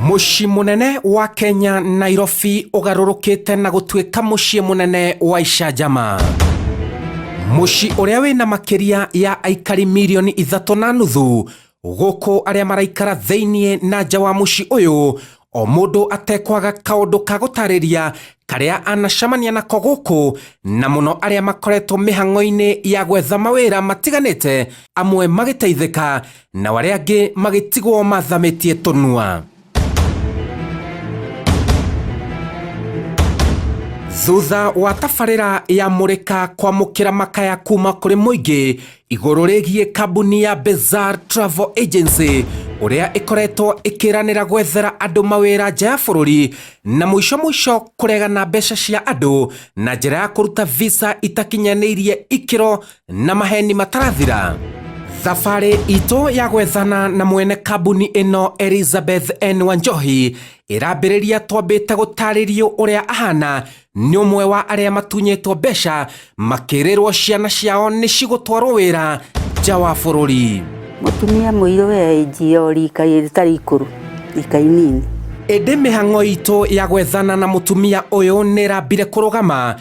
Mũciĩ mũnene wa Kenya Nairobi ũgarũrũkĩte na gũtuĩka mũciĩ mũnene wa icanjama. Mũciĩ ũrĩa wĩna makĩria ya aikari 3.5 mirioni gũkũ arĩa maraikara thĩiniĩ na nja wa mũciĩ ũyũ o mũndũ atekwaga kaũndũ ka gũtarĩria karĩa anacemania nako gũkũ, na mũno arĩa makoretwo mĩhang'o-inĩ ya gwetha mawĩra matiganĩte, amwe magĩteithĩka na arĩa angĩ magĩtigwo mathamĩtie tũnua. Thutha wa tabarĩra ya mũrĩka kwamũkĩra makaya kuma kũrĩ mũingĩ igũrũ rĩgiĩ kambuni ya Bezar Travel Agency ũrĩa ĩkoretwo ĩkĩranĩra gwethera andũ mawĩra nja ya bũrũri na mũico mũico kũregana mbeca cia andũ na njĩra ya kũruta visa itakinyanĩirie ikĩro na maheni matarathira. Thabarĩ itũ ya gwethana na mwene kambuni ĩno Elizabeth N Wanjohi ĩrambĩrĩria twambĩte gũtarĩrio ũrĩa ahana nĩ ũmwe wa arĩa matunyĩtwo mbeca makĩrĩrwo ciana ciao nĩ cigũtwarwo wĩra nja wa bũrũri. Mũtumia mũirũ we ĩnji o rika rĩtarĩ ikũrũ, rika inini. Ĩndĩ mĩhang'o itũ ya gwethana na mũtumia ũyũ nĩ ĩrambire kũrũgama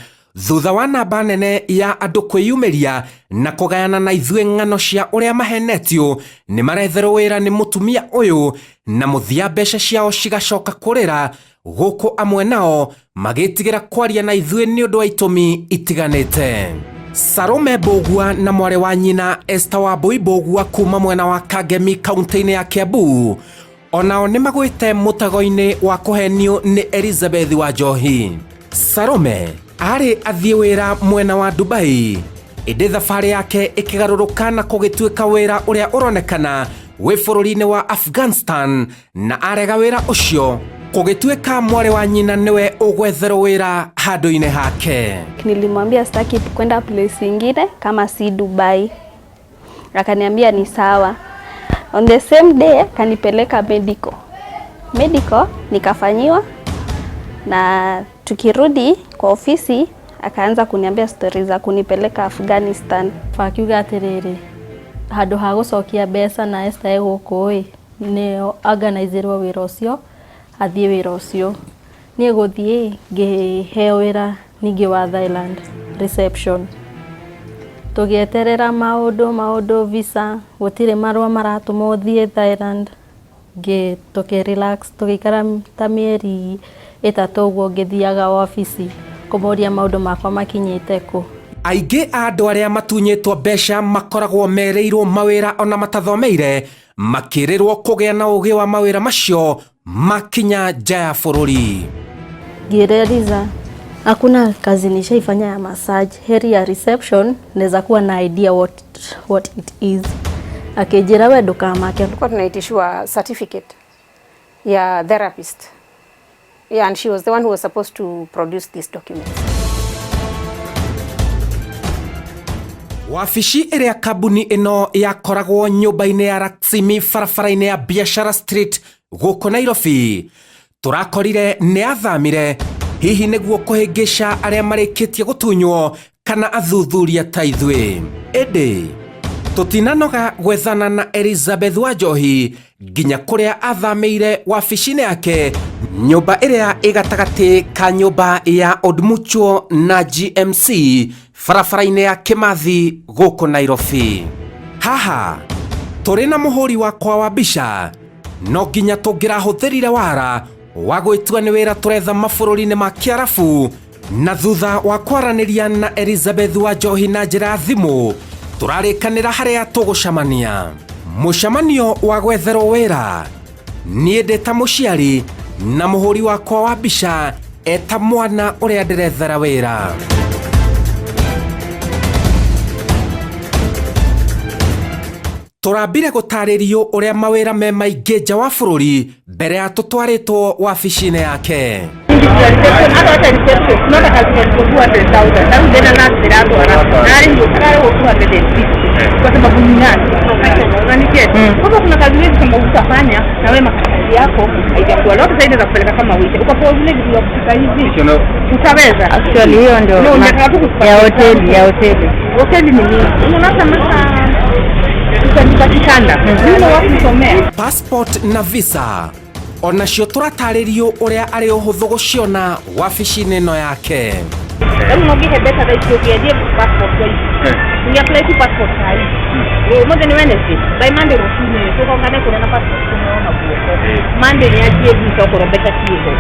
thutha wa namba nene ya andũ kwĩyumĩria na kũgayana na ithuĩ ng'ano cia ũrĩa mahenetio nĩ maretherwo wĩra nĩ mũtumia ũyũ na mũthia mbeca ciao cigacoka kũrĩra gũkũ amwe nao magĩtigĩra kwaria na ithuĩ nĩ ũndũ wa itũmi itiganĩte. Salome Mbũgua na mwarĩ wa nyina Esther Wambui Mbũgua kuma mwena wa Kangemi kaunti-inĩ ya Kiambu onao nĩ magwĩte mũtego-inĩ wa kũhenio nĩ Elizabeth Wanjohi. Salome arĩ athiĩ wĩra mwena wa Dubai ĩndĩ thabarĩ yake ĩkĩgarũrũka na kũgĩtuĩka wĩra ũrĩa ũronekana wĩ bũrũri-inĩ wa Afghanistan na arega wĩra ũcio kũgĩtuĩka mwarĩ wa nyina nĩwe ũgwetherwo wĩra handũ-inĩ hake. Nilimwambia sitaki kwenda place ingine kama si Dubai. Akaniambia ni sawa. On the same day akanipeleka medical. Medical nikafanyiwa na tukirudi kwa ofisi akaanza kuniambia stori za kunipeleka Afghanistan. Akiuga atĩrĩrĩ, handũ ha gũcokia mbeca na Esther e gũkũ ĩ, nĩ organizerwo wĩra ũcio athiĩ wĩra ũcio. Niĩ gũthiĩ ngĩheo wĩra ningĩ wa Thailand reception. Tũgĩeterera maũndũ maũndũ visa, gũtirĩ marũa maratũmwo thiĩ Thailand. Tũkĩ relax tũgĩikara ta mĩeri 3 ũguo ngĩthiaga wabici kũmũria maũndũ makwa makinyĩte kũ. Aingĩ a andũ arĩa matunyĩtwo mbeca makoragwo merĩirwo mawĩra ona matathomeire makĩrĩrwo kũgĩa na ũgĩ wa mawĩra macio makinya nja ya bũrũri. Ngĩrealiza hakuna kazi nishaifanya ya massage, heri ya reception naweza kuwa na idea what it is. Akĩnjĩra we ndũkamake. Tulikuwa tunaitishiwa certificate ya therapist. Yeah, and she was the one who was supposed to produce these documents. Wabici ĩrĩa kambuni ĩno yakoragwo nyũmba-inĩ ya Raksimi barabara-inĩ ya Biashara Street gũkũ Nairobi tũrakorire nĩ athamire hihi nĩguo kũhĩngĩca arĩa marĩkĩtie gũtunywo kana athuthuria ta ithuĩ. Ĩndĩ tũtinanoga gwethana na Elizabeth Wanjohi nginya kũrĩa athamĩire wabici-inĩ yake nyũmba ĩrĩa ĩ gatagatĩ ka nyũmba ya Old Mutual na GMC barabara-inĩ ya Kimathi gũkũ Nairobi. Haha tũrĩ na mũhũri wakwa wa mbica no nginya tũngĩrahũthĩrire wara wa gwĩtua nĩ wĩra tũretha mabũrũri-inĩ ma Kĩarabu na thutha wa kwaranĩria na Elizabeth Wanjohi na njĩra ya thimũ tũrarĩkanĩra harĩa tũgũcemania. Mũcemanio wa gwetherwo wĩra niĩ ndĩ ta mũciari na mũhũri wakwa wa mbica eta mwana ũrĩa ndĩrethera wĩra. Tũrambire gũtarĩrio ũrĩa mawĩra me maingĩ nja wa bũrũri mbere ya tũtwarĩtwo wabici-inĩ yake. Hata reception tunaona kazi kwa 200,000 na rĩu nurse ndĩratwara na arĩhio ararĩhwo 250 kwa sababu ni nurse professional, unaniget? Kwa hivyo kuna kazi huwezi sema utafanya na wewe makazi yako haijakuwa leo. Sasa inaweza kupeleka kama wiki ukapewa vile vitu vya kupika hivi, utaweza? Actually hiyo ndio No, nataka tu kukupatia ya hoteli, example. ya hoteli. Hoteli ni mingi, unaona kama kutandika kitanda, you know wapi kusomea. Passport na visa. Onacio tũratarĩrio ũrĩa arĩ ũhũthũ gũciona wabici-inĩ ĩno yake. Rĩu no ngĩhe mbeca thaa ici ũngĩendie passport thaa ici. Ũngĩ-apply tu passport thaa ici. Ũmũthĩ nĩ Wednesday. By Monday rũcinĩ tũkongane kũrĩa na passport tũneona guoko. Monday nĩ anjie visa okorwo mbeca ciĩho.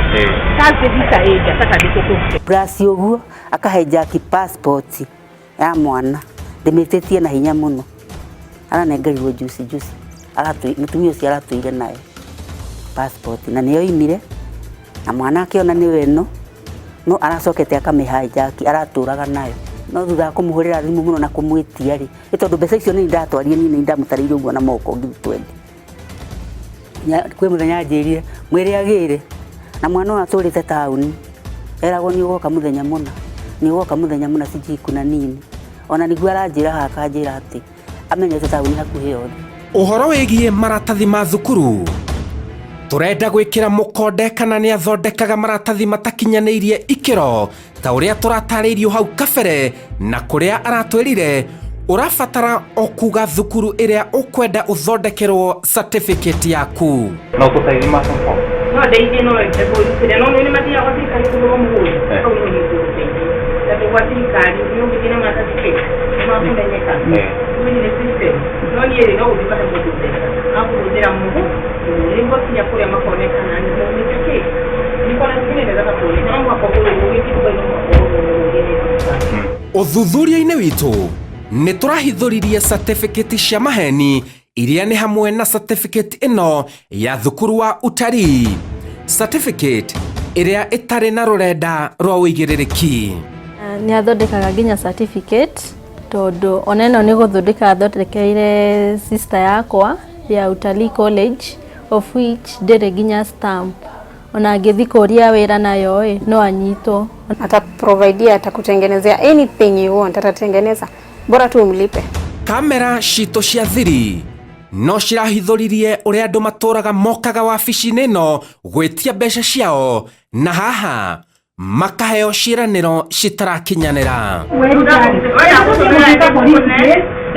Thursday visa ĩnja, Saturday tũkũrute. Plus ũguo akahe Jackie passport ya mwana ndĩmĩtĩtie na hinya mũno, aranengerirwo juice juice, mũtumia ũcio aratũire nayo passport na nĩyo imire na mwana akĩona nĩwe ĩno no aracokete akamĩhe Jackie aratũraga nayo, no thutha wa kũmũhũrĩra thimũ mũno na kũmwĩtia rĩ, nĩ tondũ mbeca icio nĩ ndatwarire niĩ nĩ ndamũtarĩire ũguo na moko ngiri 20. Kwĩ mũthenya anjĩrire mwĩrĩ agĩre na mwana ũyũ atũrĩte taũni eragwo nĩ ũgoka mũthenya mũna, nĩ ũgoka mũthenya mũna sijui kuna nini, ona nĩguo aranjĩra haha akanjĩra atĩ amenyete taũni hakuhĩ yothe. Ũhoro wĩgiĩ maratathi ma thukuru tũrenda gwĩkĩra mũkonde kana nĩ athondekaga maratathi matakinyanĩirie ikĩro ta ũrĩa tũratarĩirio hau kabere, na kũrĩa aratwĩrire ũrabatara o kuga thukuru ĩrĩa ũkwenda ũthondekerwo certificate yaku. No tũteithie ma form four? No ndeithie, no kĩrĩa no nĩ mathiaga gwa thirikari kũgũrwo mũhũri. Hau nĩho niĩ ngũgũteithia tondũ gwa thirikari nĩ ũngĩthiĩ na maratathi fake nĩ makũmenyeka. Rĩu nĩ system, no niĩ rĩ no gũthiĩ ũkahe mũndũ mbeca akũhũthĩra mũhu nĩguo kinya kũrĩa makonekana nĩ maumĩte kĩ nĩkona zingine inaweza kuonekana no mũhaka ũgũrwo ũgĩthiĩ Dubai, no mũhaka ũgũrwo mũhũri nĩ thirikari. Ũthuthuria-inĩ witũ nĩ tũrahithũririe certificate cia maheni iria nĩ hamwe na certificate ĩno ya thukuru wa utarii, certificate ĩrĩa ĩtarĩ na rũrenda rwa ũigĩrĩrĩki. Nĩ athondekaga nginya certificate tondũ ona ĩno nĩ gũthondeka athondekeire sister yakwa ya utalii college, of which ndĩrĩ nginya stamp, ona angĩthiĩ kũria wĩra nayo ĩ no anyitwo. Ataprovidea, atakutengenezea anything you want, atatengeneza, bora tu umlipe. Kamera citũ cia thiri no cirahithũririe ũrĩa andũ matũraga mokaga wabici-inĩ ĩno gwĩtia mbeca ciao na haha makaheo ciĩranĩro citarakinyanĩra.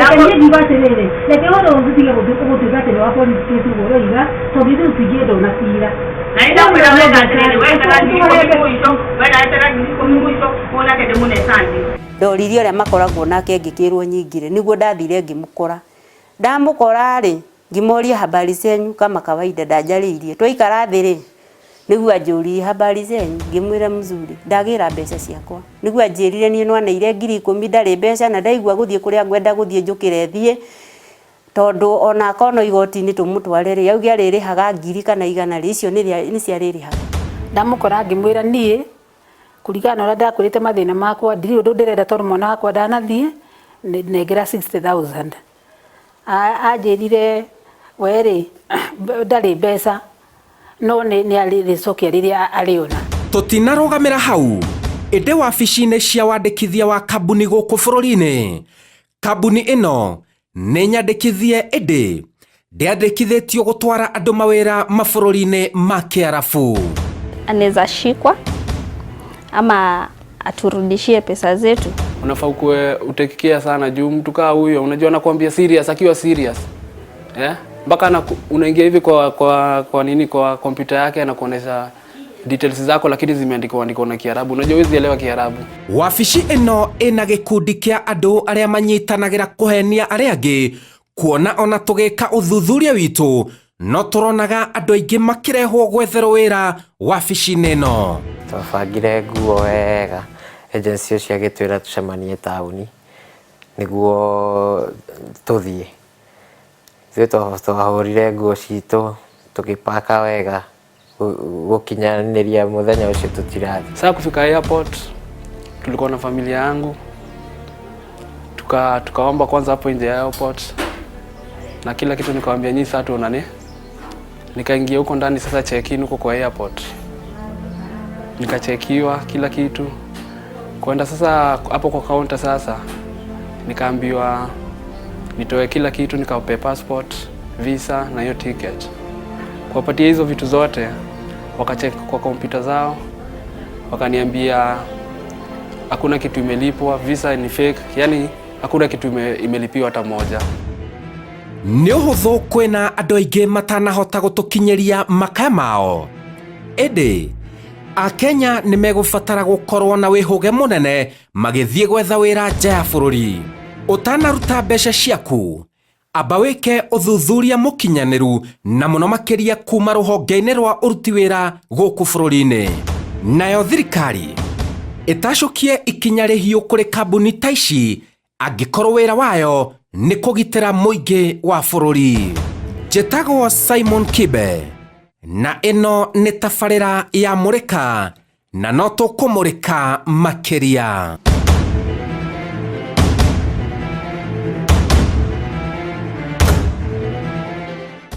Reke ngiuga atĩrĩrĩ, reke ũhoro ũtige gũtuĩka atĩ nĩ wa police case ũguo ũroiga, tondũ ithuĩ tũtingĩenda ona cira. Na nĩ ndakwĩra wega atĩrĩrĩ, wethaga 10,000 mũico, wethaga 10,000 mũico, onake ndĩmũne Sunday. Ndoririe ũrĩa makoragwo nake ngĩkĩrwo nyingire nĩguo ndathire ngĩmũkora, ndamũkora rĩ ngĩmoria habari zenyu kama kawaida, ndanjarĩirie twaikara thĩ rĩ nĩguo anjũririe habari zenyu, ngĩmwĩra mzuri, ndagĩra mbeca ciakwa, nĩguo anjĩrire niĩ nwaneire 10,000 ndarĩ mbeca na ndaigua gũthiĩ kũrĩa ngwenda gũthiĩ njũkĩre thiĩ, tondũ ona akono igoti-inĩ tũmũtware rĩ auge arĩrĩhaga 1,000 kana 100 rĩ, icio nĩ ciarĩrĩhaga. Ndamũkora ngĩmwĩra niĩ kũringana na ũrĩa ndakwĩrĩte mathĩna makwa ndirĩ ũndũ ndĩrenda tondũ mwana wakwa ndanathiĩ nengera 60,000. Anjĩrire we rĩ ndarĩ mbeca no nĩ arĩcokia rĩrĩa arĩona. Tũtinarũgamĩra hau ĩndĩ wabici-inĩ cia wandĩkithia wa kambuni gũkũ bũrũri-inĩ, kambuni ĩno nĩ nyandĩkithie ĩndĩ ndĩandĩkithĩtio gũtwara andũ mawĩra mabũrũri-inĩ ma Kĩarabu. Anaweza shikwa ama aturudishie pesa zetu. Unafaa ukuwe utekikia sana juu mtu kaa huyo unajua anakuambia serious akiwa serious. Mpaka unaingia hivi kwa nini kwa kompyuta yake anakuonesha details zako lakini zimeandikwa andikwa na Kiarabu. Unajua huwezi elewa Kiarabu. Wabici ĩno ĩna gĩkundi kĩa andũ arĩa manyitanagĩra kũhenia arĩa angĩ, kuona ona tũgĩka ũthuthuria witũ no tũronaga andũ aingĩ makĩrehwo gwetherwo wĩra wabici-inĩ ĩno. Twabangire nguo wega, agency ũcio agĩtwĩra tũcemanie taũni nĩguo tũthiĩ. Ithuĩ twahũrire nguo citũ tũgĩpaka wega gũkinyanĩria mũthenya ũcio tũtirathiĩ. Sasa kufika airport tulikuwa na familia yangu, tukaomba kwanza hapo nje ya airport na kila kitu, nikamwambia nyinyi sasa tuonane. Nikaingia huko ndani sasa check in huko kwa airport, nikachekiwa kila kitu. Kwenda sasa hapo kwa counter sasa nikaambiwa nitoe kila kitu, nikawape passport, visa na hiyo ticket. Kuwapatia hizo vitu zote, wakacheck kwa kompyuta zao, wakaniambia hakuna kitu imelipwa, visa ni fake, yani hakuna kitu imelipiwa hata moja. Nĩ ũhũthũ kwĩna andũ aingĩ matanahota gũtũkinyĩria makaya mao, ĩndĩ Akenya nĩ megũbatara gũkorwo na wĩhũge mũnene magĩthiĩ gwetha wĩra nja ya bũrũri. Ũtanaruta mbeca ciaku, amba wĩke ũthuthuria mũkinyanĩru na mũno makĩria kuma rũhonge-inĩ rwa ũruti wĩra gũkũ bũrũri-inĩ. Nayo thirikari ĩtacũkie ikinya rĩhiũ kũrĩ kambuni ta ici angĩkorwo wĩra wayo nĩ kũgitĩra mũingĩ wa bũrũri. Njĩtagwo Simon Kibe na ĩno nĩ tabarĩra ya Mũrĩka na no tũkũmũrĩka makĩria.